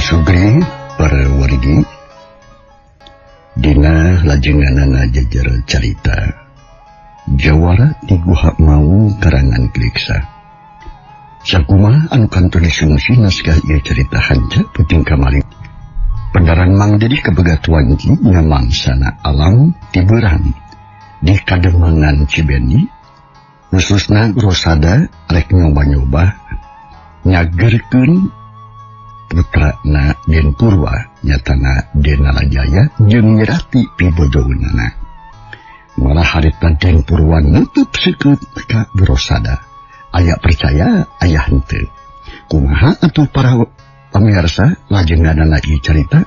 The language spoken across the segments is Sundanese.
Sugri para wargi dina lajenganana jejer carita Jawara di Guha Maung karangan Kliksa. Sakumaha anu kantun disungsi naskah ieu carita hanca peuting kamari. Pendaran Mang Dedi kabegatuan nya mangsana alam tiberang di Kademangan Cibeni, khususna Rosada rek nyoba-nyoba nyagerkeun putrana Den Purwa nyatana Den Nalajaya jeung Nyirati pibojoeunana. Malah harita Den Purwa nutup seukeut ka Rosada. Aya percaya aya henteu. Kumaha atuh para pamirsa lajenganana ieu carita?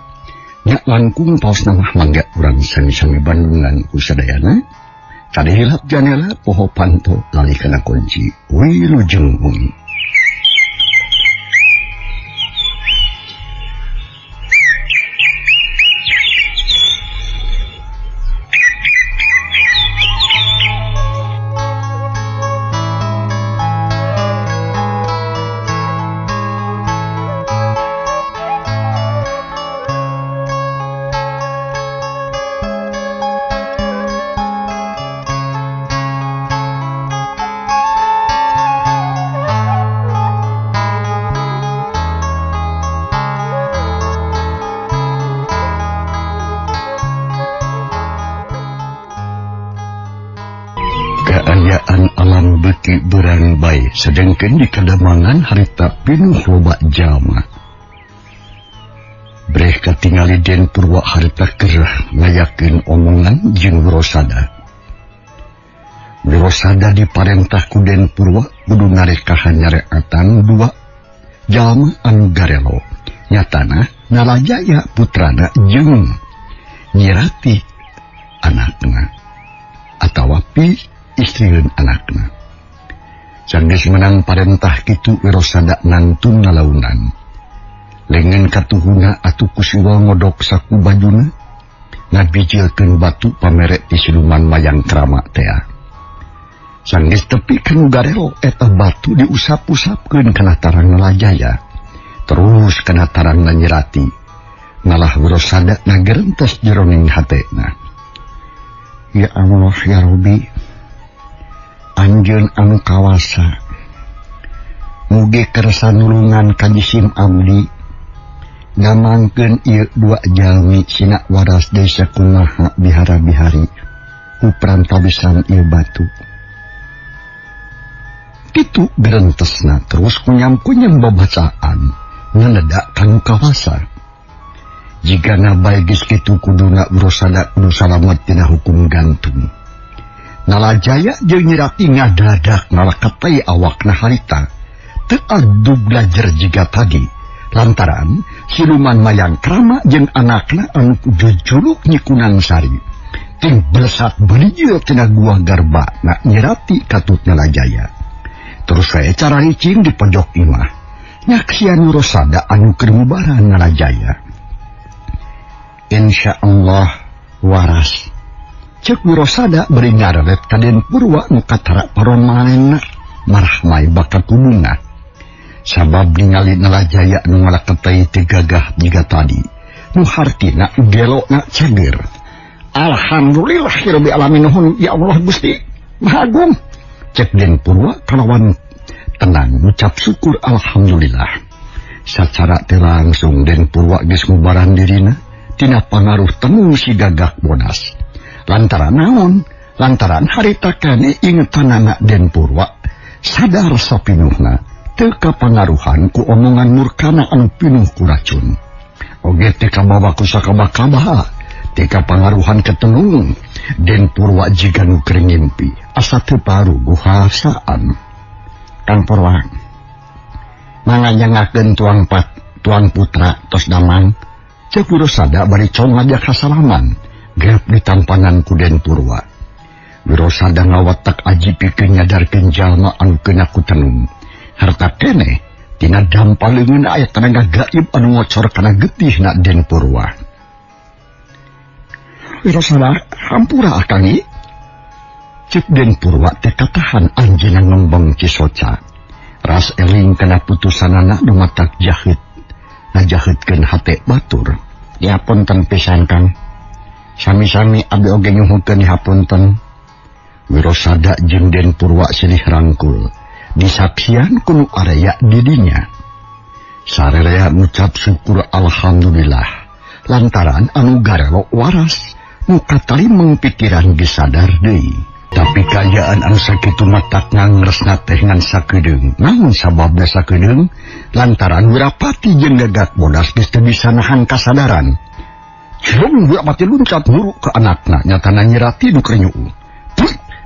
Nya langkung paosna mah mangga urang sami-sami Bandungan kusadayana. Kade hilap janela poho panto lali kana kunci. Wilujeng wengi. Kaayaan alam beuki berang bae sedengkeun di Kademangan harita pinuh loba jalma. Breh katingali Den Purwa harita kereh ngayakeun omongan jeung Wirosada. Wirosada diparentah ku Den Purwa kudu ngarekahan nyareatan dua jalma anu garelo, nyatana Nalajaya putrana jeung Nyirati anakna atawa pi istrieun anakna. Sanggeus menang parentah kitu Wirosada nangtun nalaunan. Lengan katuhuna atuh ku siwa ngodok saku bajuna, ngabijilkeun batu pamere ti siluman mayang krama tea. Sanggeus tepi kanu garelo eta batu diusap-usapkeun kana tarang Nalajaya, terus kana tarang Nyirati. Malah Wirosada ngagerentes jeroning hatena. Ya Allah ya Rabbi, anjeun anu kawasa, mugi kersa nulungan ka jisim abdi, ngamangkeun ieu dua jalmi sina waras desa kumaha bihara-bihari ku prantawisan ieu batu. Kitu gerentesna terus kunyam-kunyam babacaan ngenedak kanu kawasa. Jigana bae geus kitu kuduna Wirosada kudu salamet tina hukum gantung. Nalajaya jeung Nyirati ngadadak ngalakatai awakna harita. Teu adug belajar jiga tadi. Lantaran siluman mayang krama jeung anakna anu jujuluk Nyi Kunang Sari. Ting belesat belijil tina gua garba na Nyirati katut Nalajaya. Terus saya cara ricing di pojok imah. Nyaksian Wirosada anu keur ngubaran Nalajaya. Insya Allah waras. Cek Wirosada beri ngarelet ka Den Purwa nu katara paromanena marahmai bakal kubunga. Sabab ningali Nalajaya nu ngalaketei teu gagah jiga tadi. Nu hartina gelona cager. Alhamdulillahirabbil alamin nuhun ya Allah Gusti Maha Agung. Cek Den Purwa kalawan tenang ngucap syukur alhamdulillah. Sacara teu langsung Den Purwa geus ngubaran dirina tina pangaruh temu si gagak bodas. Lantaran naon? Lantaran harita kane ingetanana Den Purwa sadar sapinuhna teu kapangaruhan ku omongan murkana anu pinuh ku racun. Oge teu kabawa ku sakabah-kabah, teu kapangaruhan ketenung. Den Purwa jiga nu keur ngimpi asa teu paruguh hasaan. Kang Purwa manganyangakeun tuang putra tos damang. Cek Wirosada bari cong ngajak hasalaman. Grep ditampangan ku Den Purwa. Wirosada ngawatak aji pikeun nyadarkeun jalma anu kena ku tenung. Harta keneh tina dampa leungeun aya tenaga gaib anu ngocor kana getihna Den Purwa. Wirosada hampura akang ieu. Cek Den Purwa teh katahan anjeunna ngembeng cisoca. Ras eling kana putusanana nu matak jahit. Ngajaheutkeun hate batur. Dihapunten pisan Kang. Sami-sami abdi oge nyuhunkeun dihapunten. Wirosada jeung Den Purwa silih rangkul. Disaksian ku nu area didinya. Sarerea ngucap syukur alhamdulillah. Lantaran anu garelo waras, nu katalimeng pikiran geus sadar deui. Tapi kaayaan anu sakitu matak ngangresna teh ngan sakedeung. Naon sababna sakedeung? Lantaran Wirapati jeung Gagak Bodas geus teu bisa nahan kasadaran. Cilung Wirapati luncat nuruk ke anakna, nyatana Nyirati nu keur nyuuh.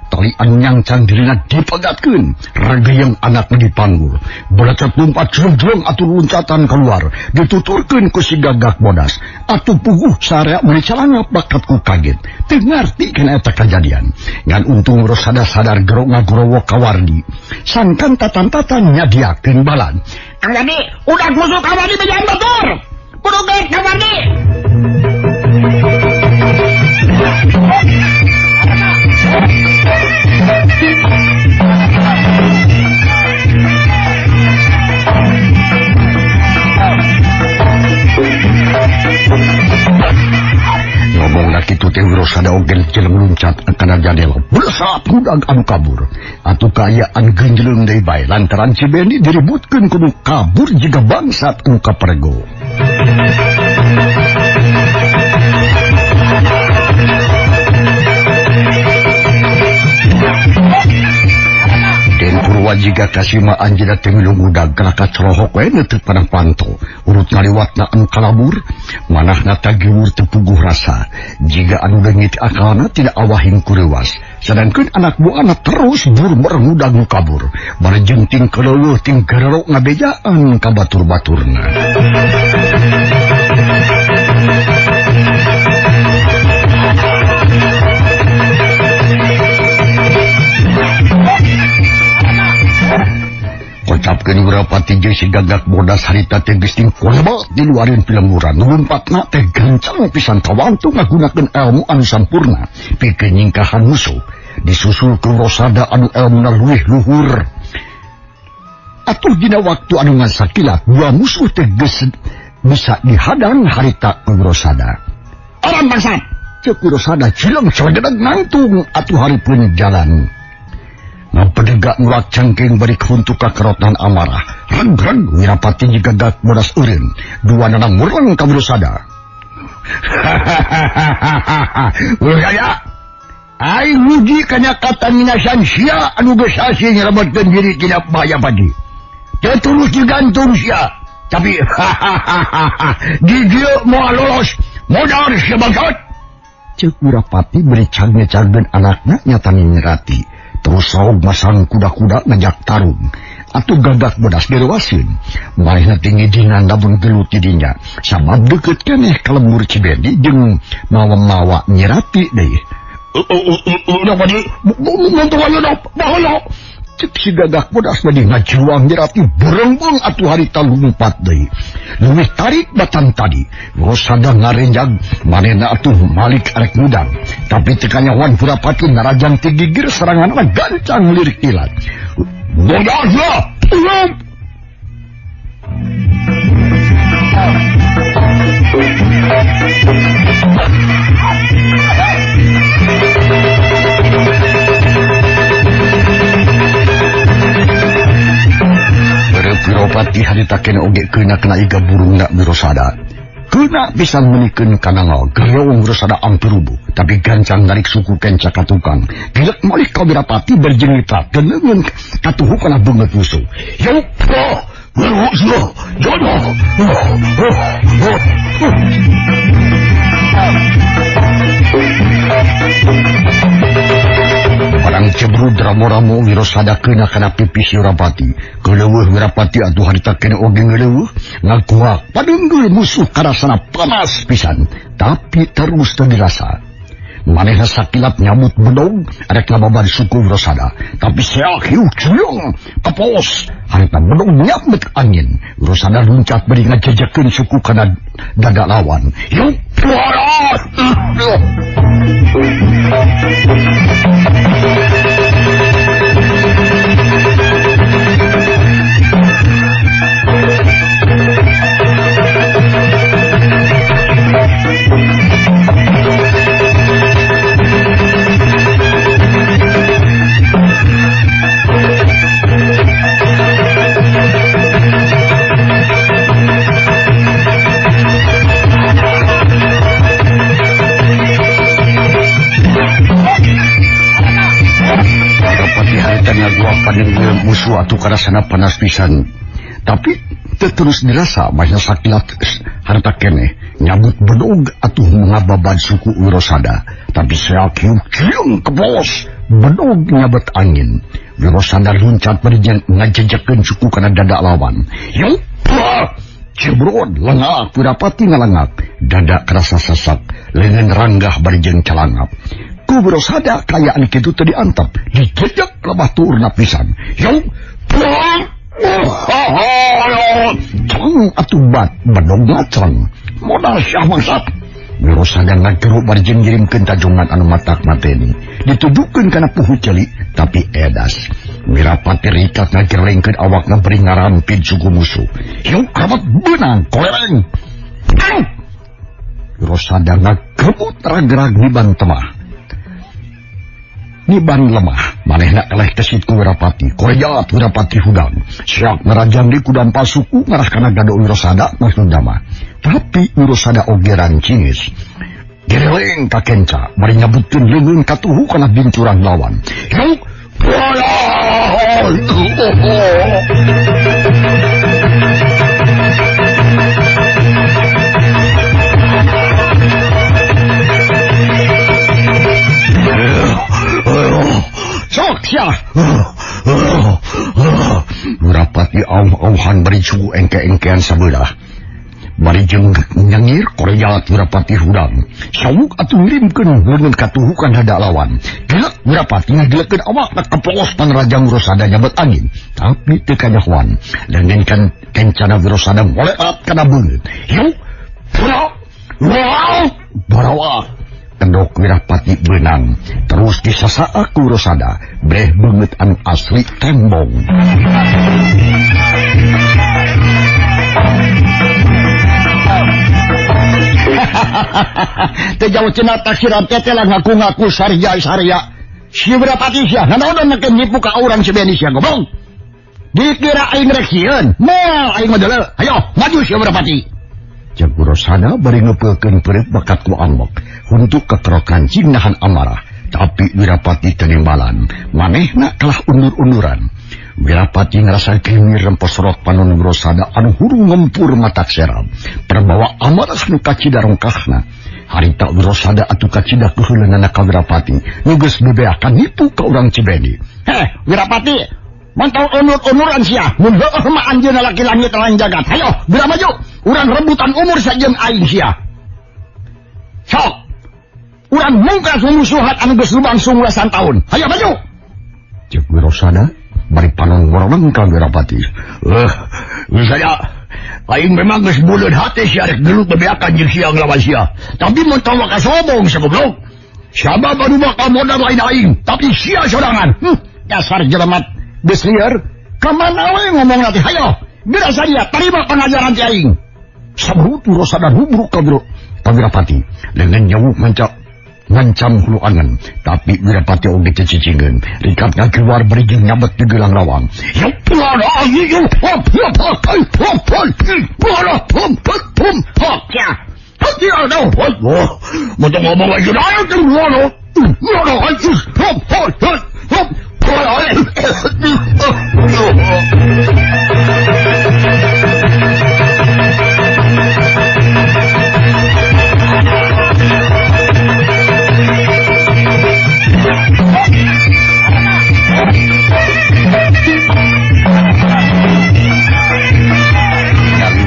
Tali anu nyangcang dirina dipegatkeun, rageyeng anakna dipanggul. Balacat lumpat jeleng-jeleng atuh loncatan keluar, dituturkeun ku si Gagak Bodas. Atuh puguh sarea meuni calangap bakat ku kaget. Teu ngarti kana eta kajadian. Ngan untung Rosada sadar gero ngagorowok kawardi. Sangkan tatan-tatan nyadiakeun balan. Kang Wadi, udah musuh Kang Wadi bejaan batur. Kudu geus Kang Wadi. Ngomong kitu teh Wirosada oge jeleng luncat kana jadela. Blesat budak anu kabur. Atuh kaayaan genjeleng deui bae lantaran si Bendi diributkeun kudu kabur jiga bangsat anu kapergo. Den Purwa jiga kasima anjeunna teh milu ngudag kana kacolohok we neuteuk panah panto. Urut ngaliwatna anu kalabur, manahna tagiwur teu puguh rasa. Jiga anu leungit akalna tidak awahing kureuwas. Sadangkeun anak buahna terus burmer ngudag nu kabur. Barejeng ting keleueuh ting gererok ngabejaan ka batur-baturna. Kocapkeun Wirapati jeung si Gagak Bodas harita teh geus ting kolebot di luareun pilemburan. Lumpatna teh gancang pisan kawantu ngagunakeun ilmu anu sampurna pikeun nyingkahan musuh. Disusul ku Rosada anu elmuna leuwih luhur. Atuh dina waktu anu ngan sakilat dua musuh teh geus bisa dihadang harita ku Rosada. Orang bangsat, ceuk Rosada cileng saledeg nangtung atuh hareupeun jalan. Ngapedegak ngulak cangking bari kahuntu kakerotan amarah. Reg-reg Wirapati jeung Gagak Bodas eureun. Dua nana murleng ka Wirosada. Hahaha. Wirosada, aing muji kanyakatan minasan sia anu geus hasil nyelametkeun diri tina bahaya padi. Teu tulus digantung sia. Tapi hahaha, di dieu moal lolos, modar sia bangsat. Ceuk Wirapati bari cag-cagkeun anakna nyatana Nyirati. Terus saug masang kuda-kuda ngajak tarung. Atuh Gagak Bodas direwaseun. Manehna teh ngidinan lamun gelut di dinya. Sabab deukeut keneh ka lembur Cibendi jeung mawa-mawa Nyirati deui. Cek si Gagak Bodas bade ngajuang Nyirati berengbeng atuh harita lumpat deui. Leuwih tarik batan tadi. Rosada ngarenjag manehna atuh malik arek ngudang. Tapi teu kanyahoan Wirapati narajan ti gigir seranganna gancang lirik kilat. Bodas lah. Wirapati harita kene oge keuna kana iga burungna Wirosada. Keuna pisan meunikeun kana ngal, gereung Wirosada ampir rubuh, tapi gancang narik suku kenca ka tukang. Gilek malih ka Wirapati berjengita, geneungeun katuhu kana beungeut musuh. Yuk, oh, Wirosada, jodoh. Parang cebrud ramo-ramo Wirosada keuna kana pipis Wirapati. Keleuweuh Wirapati atuh harita kene oge ngeleuweuh, ngakuak padeunggul musuh karasana panas pisan, tapi terus teu dirasa. Manehna sakilat nyabut bedog arek ngababar suku Wirosada, tapi seak hiu ciung kepos harita bedog nyabet angin. Wirosada luncat bari ngajejekeun suku kana dada lawan. Yuk, waras. Musuh atuh karasana panas pisan. Tapi terus dirasa masih sakilat harta keneh nyabut bedog atuh mengababad suku Wirosada. Tapi seak hiung kepos bedog nyabet angin. Wirosada luncat bari ngajejekeun suku kana dada lawan. Yuk, cebrod lengak Wirapati ngalangak. Dada kerasa sesak, leungeun ranggah bari jeung calangap. Ku Wirosada kayaan kitu teu diantep, dijejek lebah tuurna pisan. Yuk, ceng atuh bat bedog ngaceng. Modal syah mangsat. Wirosada ngageru bari jeung ngirimkeun tajungan anu matak mateni. Dituduhkeun kana puhu ceuli tapi edas. Wirapati rikat ngagerlengkeun awakna bari ngarampid suku musuh. Hiu kerabat beunang kolereng. Wirosada ngagebut ragrag niban temah. Niban lemah, manehna eleh kesit ku Wirapati, korejat Wirapati hudang. Siak ngarajang di kudam pasuku ngarah kana gado Wirosada maksudna mah. Tapi Wirosada oge rancingis. Gereleng ka kenca, bari nyabutkeun leungeun katuhu kana bincuran lawan. Yuk, sok sia. Wirapati auh-auhan bari suku engke-engkean sabelah. Bari jeung nyengir korejat Wirapati hudang. Sawuk atuh ngirimkeun leungeun katuhu kana dada lawan. Gelek Wirapati ngagelekeun awakna keplos panrajang Wirosada nyabet angin. Tapi teu kanyahoan. Leungeun kan kencana Wirosada ngoleat kana beungeut. Hiu, wow, barawak. Kendok Wirapati beunang terus disasaak ku Wirosada breh beungeut anu asli tembong. Teu jauh cenah taksiran teh lah ngaku-ngaku sarja-sarja. Si Wirapati sia nanaon nekeun nipu ka urang si Beni sia goblok. Dikira aing rek sieun, moal aing mah deuleu. Hayo maju si Wirapati. Cek Wirosada bari ngeupeulkeun peureut bakat ku ambek. Untuk kekerokan cing nahan amarah, tapi Wirapati teu nimbalan. Manehna kalah undur-unduran. Wirapati ngerasa gimir rempos rot panon Wirosada anu hurung ngempur matak serab. Perbawa amarah nu kacida rongkahna. Harita Wirosada atuh kacida keuheuleunana ka Wirapati. Nu geus bebeakan nipu ka urang Cibeni. Heh, Wirapati, mantau unur-unuran sia. Mun heueuh mah anjeunna laki langit lain jagat. Hayo, geura maju. Urang rebutan umur sajeun aing sia. Sok. Urang mungkas mumusuhan anu geus lumangsung belasan tahun. Hayo maju. Ceuk Wirosada bari panon ngorong ka Wirapati. Saya aing memang geus buleud hate sia rek gelut bebeakan jeung sia nglawan sia. Tapi mun tong ka sombong sia goblok. Sabab anu bakal modal lain aing, tapi sia sorangan. Dasar jelema geus lieur. Ka mana we ngomong nanti? Hayo, geura saja terima pengajaran ti aing. Sabrut Wirosada nubruk ka Wirapati. Leungeun nyawuk ngancam hulu angen, tapi Wirapati oge cicicingeun. Rikat ngakeluar bari jeung nyabet di gelang lawang.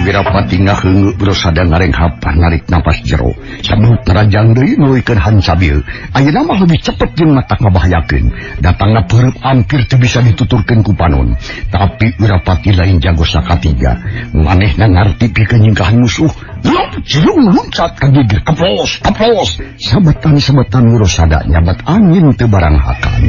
Wirapati ngaheungeup Wirosada ngarenghap narik napas jero. Sabut narajang deui nuluykeun hancabil. Ayeuna mah leuwih cepet jeung matak ngabahayakeun. Datangna peureub hampir teu bisa dituturkeun ku panon. Tapi Wirapati lain jago sakatiga. Manehna ngarti pikeun nyingkahan musuh. Lop jelung luncat ka gigir keplos keplos. Sabetan-sabetan Wirosada nyabat angin teu barang hakan.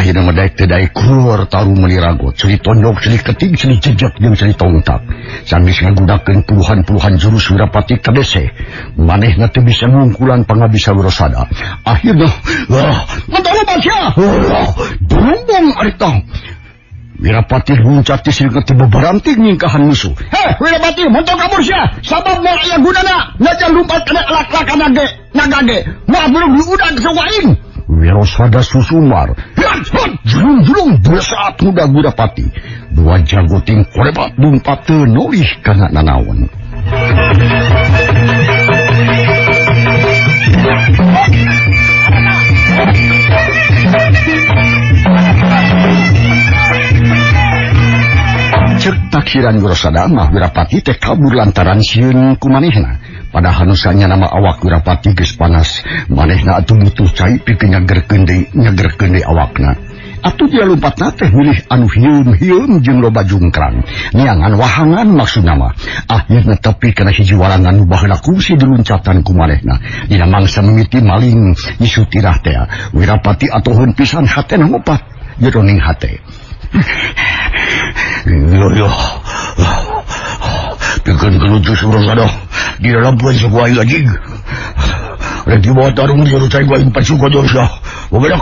Akhirna mah daek teu daek keluar tarung meuni ragot, ceuli tondok, ceuli keting, ceuli jejak jeung ceuli tongtak. Sanggeus ngagunakeun puluhan-puluhan jurus Wirapati kadese. Manehna teu bisa ngungkulan pangabisa Wirasada. Akhirna, wah, mentolo sia. Bumbung ari tong. Wirapati luncat ti silikeut teu beberanting nyingkahan musuh. Heh, Wirapati, montong kabur sia. Sabab moal aya gunana, najan lumpat kana lak-lakan ge, naga ge. Moal belum diudag sawaing. Wirasada susumar. Julung-julung bersat muda Wirapati. Dua jago ting korebat lumpat teu nolih kana nanaon. Cek taksiran Wirasada mah Wirapati teh kabur lantaran sieun ku manehna. Padahal nusanya nama awak Wirapati geus panas. Manehna atuh butuh cai pikeun nyagerkeun deui awakna. Atuh dia lompatna teh milih anu hieum-hieum jeung loba jungkrang. Niangan wahangan maksudna mah. Akhirna tepi kana hiji warangan nu baheula kungsi diluncatan ku manehna. Dina mangsa mimiti maling nyisu tirah teh. Wirapati atoheun pisan hatena mopat jeroning hate. Yo yo. Pikeun gelut Wirasada di dalam pun sebuah anjing. Rek dibawa tarung di cai gua pasukan dosa. Bobedak.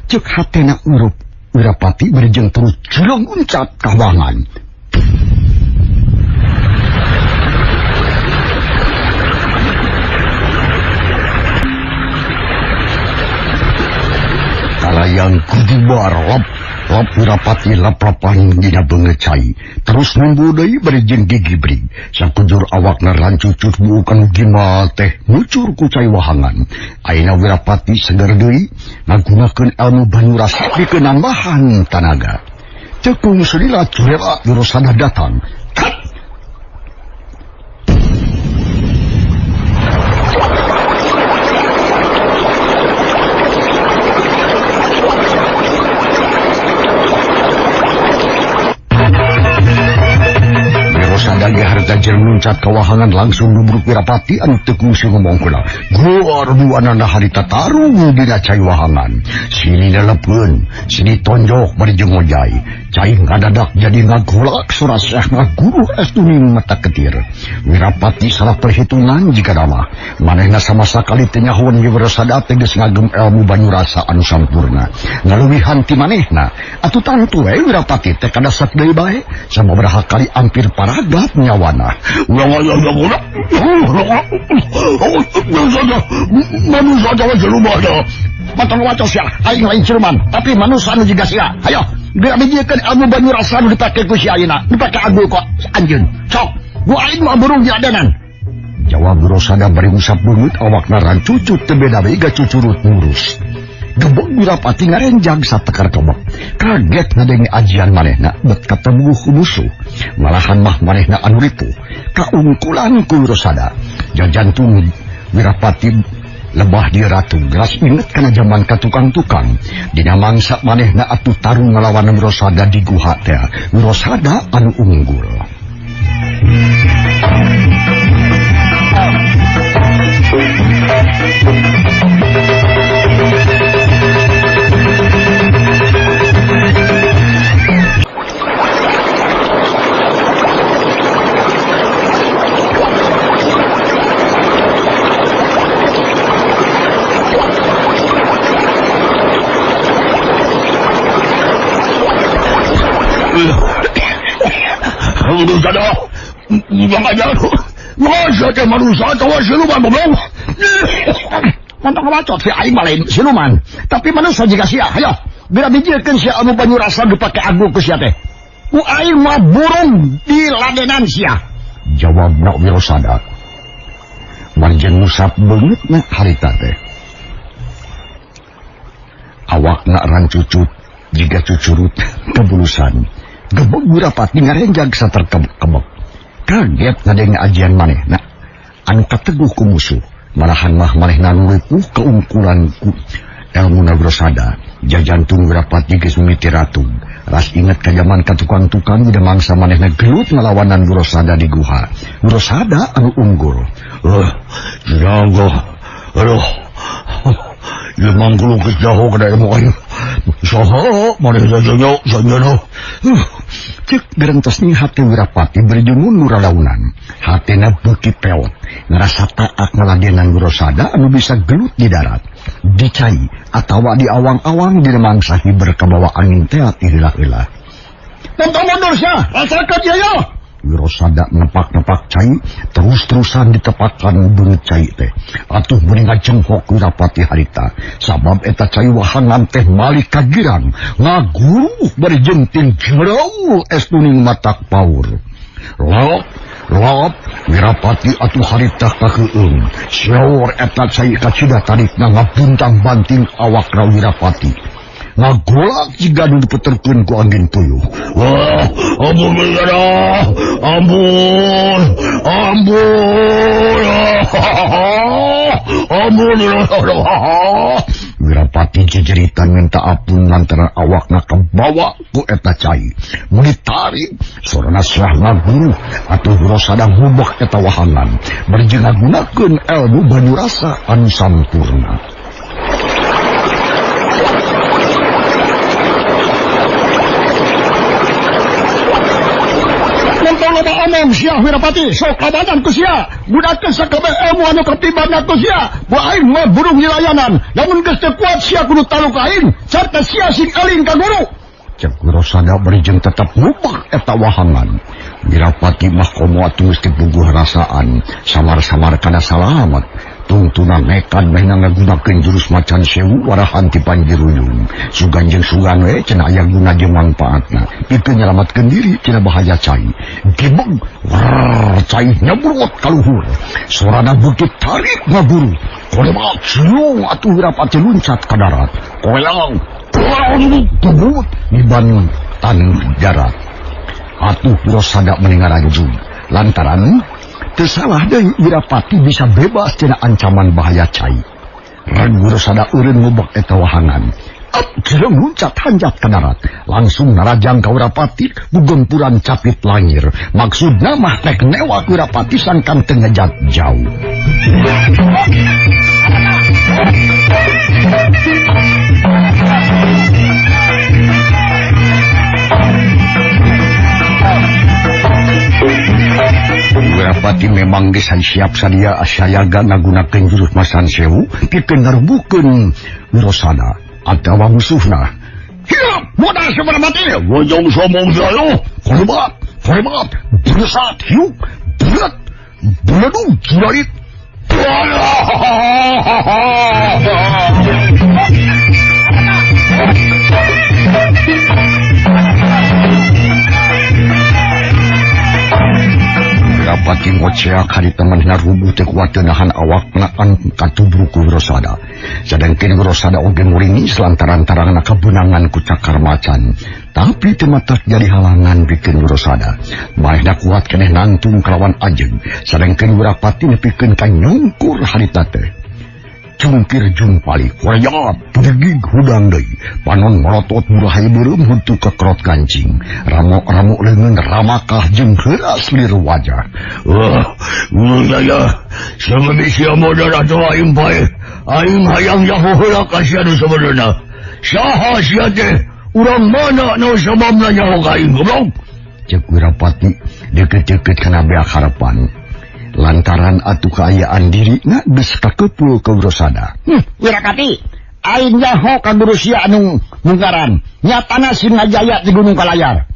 Cek hatena urup Wirapati berjeng terus julung uncat kawangan. Kalayang kudubar lap lap Wirapati lap-lapan dina beungeut cai. Terus numbu deui bari jeung gigibrig. Sakujur awakna rancucut buukan gimal teh ngucur ku cai wahangan. Ayeuna Wirapati seger deui ngagunakeun ilmu banyurasa pikeun nambahan tanaga. Cekung selila curela Wirasada datang. Kat! Harta luncat kawahangan langsung nubruk Wirapati anu teu kungsi ngomong heula. Guar duanana harita tarung dina cai wahangan. Sini lelepeun, sini tonjok bari jeung ngojay. Cai ngadadak jadi ngagolak suraseh ngaguruh es tuning mata ketir. Wirapati salah perhitungan jika nama. Manehna sama sakali teu nyahoan Wirasada teh geus ngagem ilmu banyurasa anu sampurna. Ngaluwihan ti manehna. Atuh tangtu we Wirapati teh kadasak deui bae. Sababaraha kali ampir paragat nyawana. Manusia sia, aing lain siluman, tapi manusia anu jiga sia. Hayo, geura bijiekeun ilmu banyurasa anu dipake ku sia ayeuna, dipake agul ku anjeun. Sok, ku aing mah burung diadenan. Jawab Wirasada bari ngusap beungeut awakna rancucut teu beda we gacucurut murus. Gebog Wirapati ngarenjag satekar kebek. Kaget ngadenge ajian manehna bet katemu ku musuh. Malahan mah manehna anu ripuh. Kaungkulan ku Wirasada. Jajantung Wirapati lebah di ratu gelas inget kana jaman ka tukang-tukang. Dina mangsa manehna atuh tarung ngalawan Wirasada di guha teh. Wirasada anu unggul. Mantap bacot si aing mah lain siluman, tapi manusia jiga sia. Hayo, bila bijiekeun sia anu banyurasa dipake agung ku sia teh. Ku aing mah burung di ladenan sia. Jawabna Wirasada. Marjen ngusap beungeutna harita teh. Awakna rancucut jiga cucurut kebulusan. Gebog Wirapati ngarenjag saterkebek. Kaget ngadenge ajian manehna anu kateguh ku musuh. Malahan mah manehna nu ripuh keungkulan ku ilmu Wirasada. Jajantung Wirapati geus mimiti ratug. Ras inget ka jaman ka tukang-tukang dina mangsa manehna gelut ngalawanan Wirasada di guha. Wirasada anu unggul. Jago. Aduh. Ieu manggulung geus jaho kana ilmu aing. Saha maneh saja sanjana. Cek gerentos ning hate Wirapati berjungun nu ralaunan. Hatena beuki peot, ngarasa taak ngaladenan Wirasada anu bisa gelut di darat, di cai atawa di awang-awang di mangsa hiber kabawa angin teh ti heula-heula. Montong mundur sia, rasakeun ieu yo. Wirasada nepak-nepak cai, terus-terusan ditepatkan beungeut cai teh. Atuh meuning ngajengkok Wirapati harita, sabab eta cai wahangan teh malih ka girang, ngaguruh bari jenting jreu es tuning matak paur. Lop, lop, Wirapati atuh harita kakeueung. Sior eta cai kacida tarikna ngabuntang-banting awakna Wirapati. Ngagolak jiga nu dipeterkeun ku angin puyuh. Wah, ampun ya, ampun, ampun, ampun. Wirapati jejeritan minta ampun lantaran awakna kebawa ku eta cai. Muni tarik, sorana serah ngaguruh atuh Wirasada ngubah eta wahangan. Bari jeung ngagunakeun ilmu banyurasa anu sampurna. Omong sia Wirapati, sok kabanan ku sia, gunakeun sakabeh ilmu anu kapibanna ku sia, bu aing mah burung nyilayanan, lamun geus teu kuat sia kudu talu ka aing, sarta sia sing eling ka guru. Cek Wirasada bari jeung tetep ngubah eta wahangan. Wirapati mah komo atuh geus dipuguh rasaan, samar-samar kana salamat. Tungtuna nekan meh ngagunakeun jurus macan sewu warahan ti Panjiruyung. Sugan jeung sugan we cenah aya guna jeung mangpaatna. Pikeun nyalamatkeun diri tina bahaya cai. Gibeg, wrrr, cai nyabrot ka luhur. Sorana beuki tarik ngaguru. Kolemak silung atuh Wirapati luncat ka darat. Koyang, koyang, tubut niban taneuh darat. Atuh Wirasada meni ngaranjung. Lantaran teu salah deui Wirapati bisa bebas tina ancaman bahaya cai. Reg Wirasada eureun ngubek eta wahangan. Up jeung luncat hanjat ka darat. Langsung narajang ka Wirapati bugempuran capit langir. Maksudna mah rek newak Wirapati sangkan teu ngejat jauh. Wirapati memang geus siap sadia asayaga ngagunakeun jurus masan sewu pikeun ngarubukeun Wirasada atawa musuhna. Hirup modal Wirapati, wojong somong jayo, kolebat, kolebat, beresat hiup, berat, beledug jurarit. Wirapati ngoceak harita manehna rubuh teu kuat teu nahan awakna anu katubruk ku Wirasada. Sadengkeun Wirasada oge muringis lantaran tarangna kabeunangan ku cakar macan. Tapi teu matak jadi halangan pikeun Wirasada. Manehna kuat keneh nangtung kalawan ajeg. Sadengkeun Wirapati nepikeun ka nyungkur harita teh. Cungkir jumpali, koyap, pegig hudang deui. Panon merotot murahay beureum huntu kekrot kancing. Ramok-ramok leungeun ramakah jeung heuras lir wajah. Wah, ya, sabenerna sia modal atuh aing paeh. Aing hayang nyaho heula ka sia nu sabenerna. Saha sia teh? Urang mana nu sababna nyaho ka aing goblok? Ceuk Wirapati deukeut-deukeut kana beak harapan. Lantaran atuh kaayaan dirina geus kakeupul ka Wirasada. Wirapati, aing nyaho ka guru sia anu mungkaran. Nyatana Singajaya di Gunung Kalayar.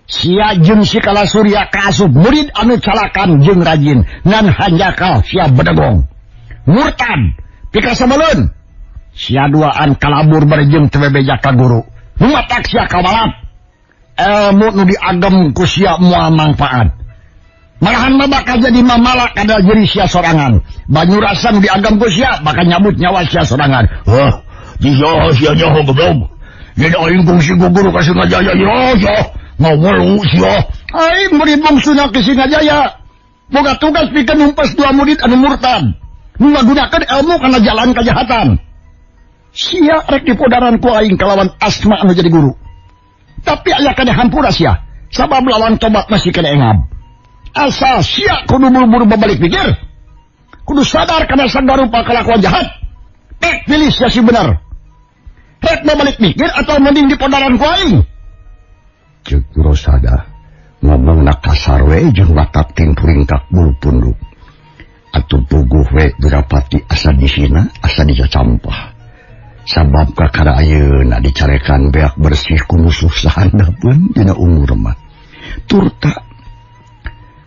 Sia jeung si Kalasurya kaasup murid anu calakan jeung rajin ngan hanjakal sia bedegong. Murtad pikasebeleun. Sia duaan kalabur bari jeung teu bebeja ka guru. Nu matak sia kabalap. Ilmu nu diagem ku sia moal mangfaat. Malahan mah bakal jadi mamala kada jeri sia sorangan. Banyurasa nu diagem ku sia bakal nyabut nyawa sia sorangan. Hah, sia sia nyaho goblok. Jadi aing kungsi ku guru ka Singajaya ya sia. Ngawelu sia. Aing murid bungsuna ke Singajaya. Boga tugas pikeun numpes dua murid anu murtad. Nu ngagunakeun ilmu kana jalan kajahatan. Sia rek dipodaran ku aing kalawan asma anu jadi guru. Tapi aya kana hampura sia. Sabab lawan tobat masih kena engab. Asal sia kudu buru-buru babalik pikir. Kudu sadar kana sagarupa kalakuan jahat. Pek pilih sia si bener. Rek balik mikir atau mending di podaran ku aing? Ceuk Wirasada ngomongna kasar we jeung watak timpuringkak bulu punduk. Atuh puguh we Wirapati asa dihina, asa dicacampah. Sabab kakara ayeuna dicarekan beak bersih ku musuh sahandapeun dina umur mah. Turta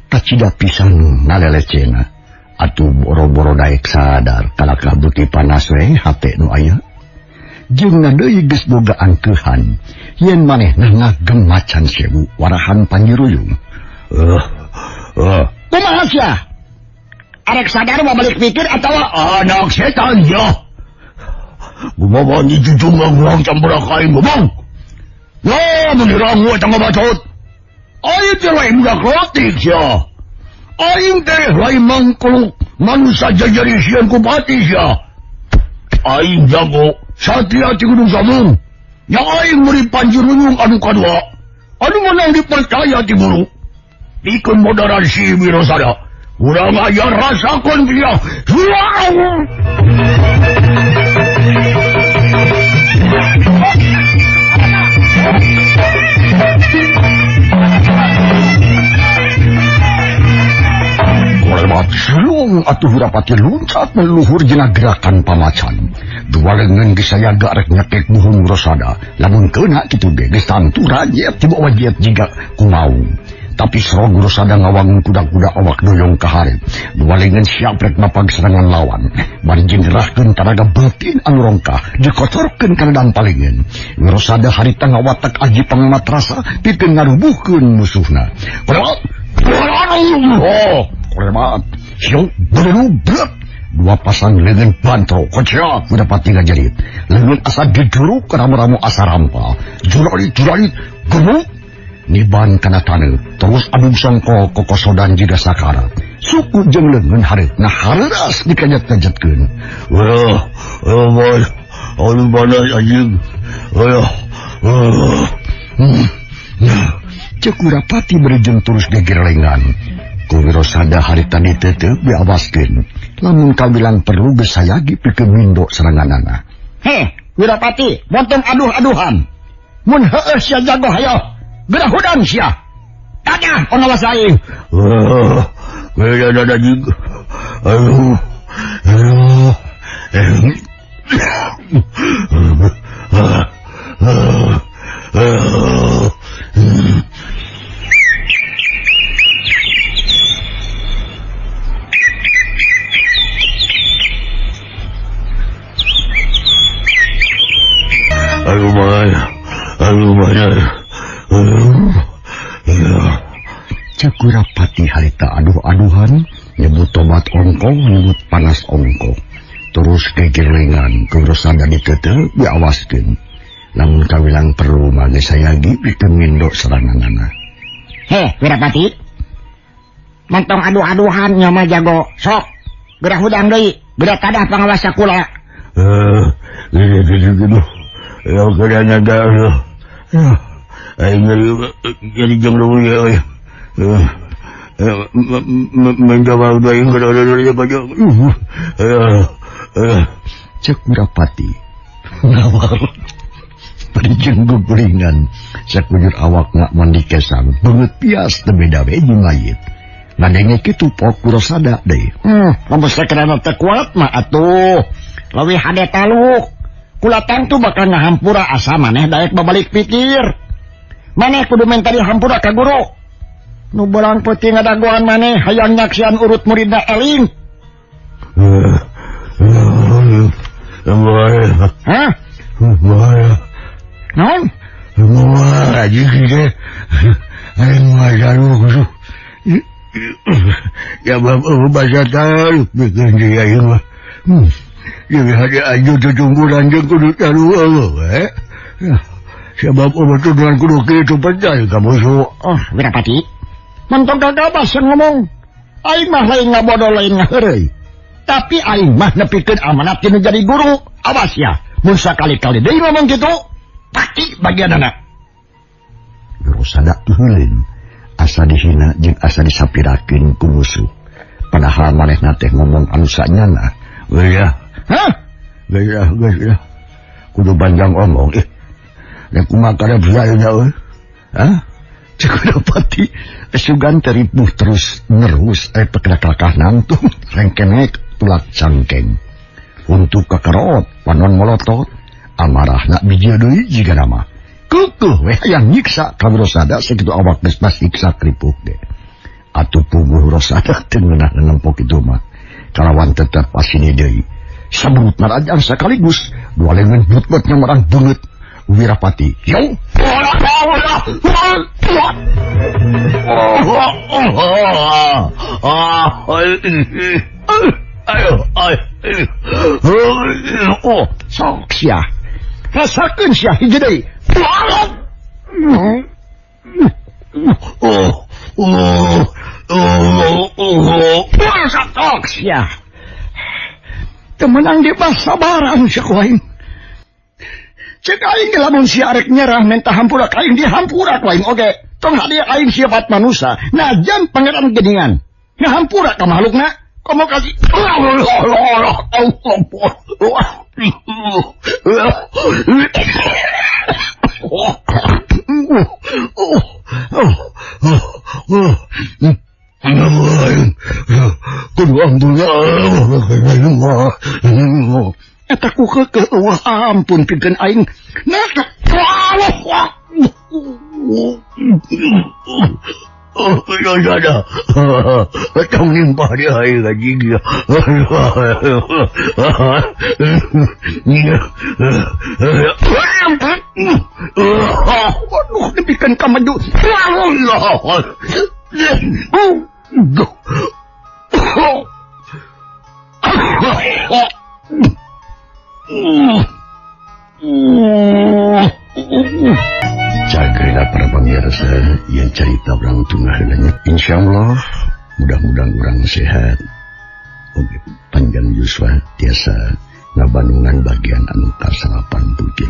kacida pisan ngalelecena. Atuh boro-boro daek sadar kalakah beuki panas we hate nu aya. Jeung deui geus boga angkeuhan yen manehna ngagem macan sewu warahan Panjiruyung. Kumaha sia? Arek sadar balik pikir atawa anak setan ya? Gumawa ni jujung ang campur kain gumang. Ya, menirang wa tanga bacot. Aing teh lain budak lotik sia. Aing teh lain mangkluk manusia jajari sieun ku pati sia. Aing jago satria ti Gunung Samung. Yang aing meuri Panjiruyung anu kadua. Anu menang dipercaya ti guru. Pikeun modaran si Wirasada. Urang aya rasakeun dia. Kolemat silung atuh Wirapati luncat meluhur jina gerakan pamacan. Dua lengan geus sayaga rek nyekek buhung Wirasada. Lamun keuna kitu ge geus tangtu rajet tiba wajet jiga kumaung. Tapi serong Wirasada ngawangun kuda-kuda awak doyong ka hareup. Dua lengan siap rek mapag serangan lawan. Bari jeung gerahkeun tanaga batin anu rongkah dikotorkeun kana dampalengan. Wirasada harita ngawatak aji pangamat rasa pikeun ngarubuhkeun musuhna. Kolemat! Oh, kolemat! Siung berubret. Dua pasang lengan bantro kociak Wirapati ngajerit. Lengan asa diduruk ramu-ramu asa rampa. Juralit-juralit gemuk niban kana taneuh terus adung songko kokosodan jiga sakarat. Suku jeung leungeun hareupna hareuras dikajet-kajetkeun. Wah, oh, oh, mana anjing. Wah, Ceuk Wirapati berjeng terus gegerlengan. Ku Wirasada harita diteuteup diawaskeun. Lamun kawilang perlu geus sayagi pikeun mindo seranganana. Heh, Wirapati, montong aduh-aduhan. Mun heueuh sia jago hayo. Geura hudang sia. Tadah pangawas aing. Aduh. Aduh. Ceuk Wirapati harita aduh-aduhan nyebut tobat ongkoh nyebut panas ongkoh. Terus gegerlengan ku Wirasada diteuteup diawaskeun. Lamun kawilang perlu mah geus sayagi pikeun mindo seranganana. Heh, Wirapati. Montong aduh-aduhan nya mah jago. Sok, geura hudang deui, geura tadah pangawas sakula. Gitu. Ya kerana dah. Aing jadi jeng dulu ya. Menjawab aing kada baca. Ceuk Wirapati. Ngawar. Parijeng guguringan sakujur awak mandi kesang beungeut pias teu beda we jeung mayit. Ngadenge kitu pok Wirasada deui. Lamun sakerana teu kuat mah atuh. Leuwih hade taluk. Kula tangtu bakal ngahampura asa maneh daek babalik pikir. Maneh kudu minta dihampura ka guru. Nu belang peuting ngadagoan maneh hayang nyaksian urut muridna eling. Hah? Naon? Ya bahasa tahu bikin dia ini. Jadi hati aja tutungguran jeung kudu taruh eh. Sebab tuduhan kudu kitu percaya kamu su. Oh, Wirapati. Mentong kagabas yang ngomong. Aing mah lain ngabodoh lain ngaheureuy. Tapi aing mah nepikeun amanat tinu jadi guru. Awas ya, mun sakali-kali deui ngomong kitu, pati bagianana. Wirasada teuheuleun, asa dihina jeung asa disapirakeun ku musuh. Padahal manehna teh ngomong anu sanyana. Weh ya. Hah? Geus ya, geus ya. Kudu panjang omong ih. Rek kumaha karep sia euy? Hah? Cek Wirapati sugan teripuh terus nerus pekelakah nangtung rengkenek tulak cangkeng. Untuk kakerot panon molotot amarahna biji deui jiga nama. Kekeuh we hayang nyiksa ka Wirasada sakitu awak geus masiksa kripuk ge. Atuh puguh Rosada teu ngeunah nempok kitu mah. Kalawan tetep asini deui. Sabut narajang sekaligus dua lengan but-but nyamarang beungeut Wirapati. Yo. Sok sia. Rasakeun sia hiji deui. Sok sia. Teu meunang dibasabaran sia ku aing. Cek aing lamun sia arek nyerah minta hampura ka aing dihampura ku aing oge. Tong hadiah aing sifat manusia najan pangeran geningan. Ngahampura ka makhlukna komo kasih. Kudu ampun. Eta ku keukeuh eueuh ampun pikeun aing. Nah, ya, tong nimpah dia aing gaji dia. Waduh, demikian kamaju. Cagreuna para pamirsa yang cerita urang tunggal heulanya. Insyaallah mudah-mudahan urang sehat. Oge panjang yuswa tiasa ngabandungan bagian anu ka-83.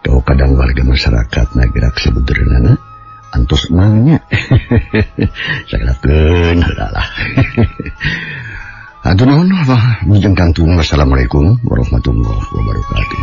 Kau kadang warga masyarakat nagerak sebuteurna antos mangnya. Sagalakeun heula lah. Aduh nuhun, mujeng kantun. Wassalamualaikum warahmatullahi wabarakatuh.